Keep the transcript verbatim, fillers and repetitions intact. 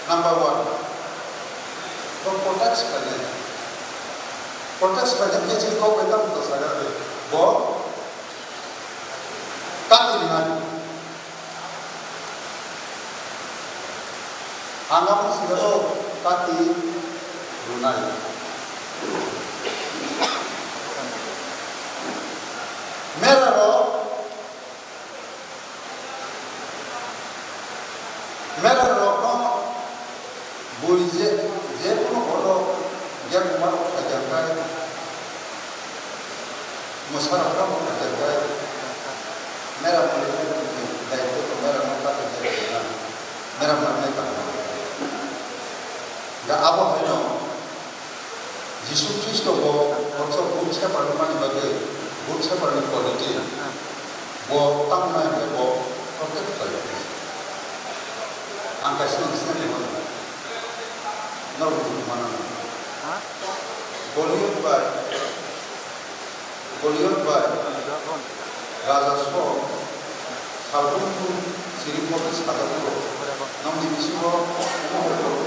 Number one, bo protest khainai. Protest khainai khe chini kok bai tamo to saga de. Bo kati rinai. Ang abo sigato kati rwnai. Mera rok Mera rokno bui je, je kunu horo yakungma rok khaijak bai, mwsa rok no khaijak bai, mera manwi daityo to mera no khaijak bai na, mera manwi tamo. Ga abo haino Jisu Khristo bo ortho good shepherd wngmani bagwi good shepherd ni quality bo tamo nai hwnkhe bo protect khlai. Ang kaisa incident ni mano. Norok bo mano. Goliath bai Goliath bai Raja Saul salbrum siri pore sajak phuru nokni bisingo omo hai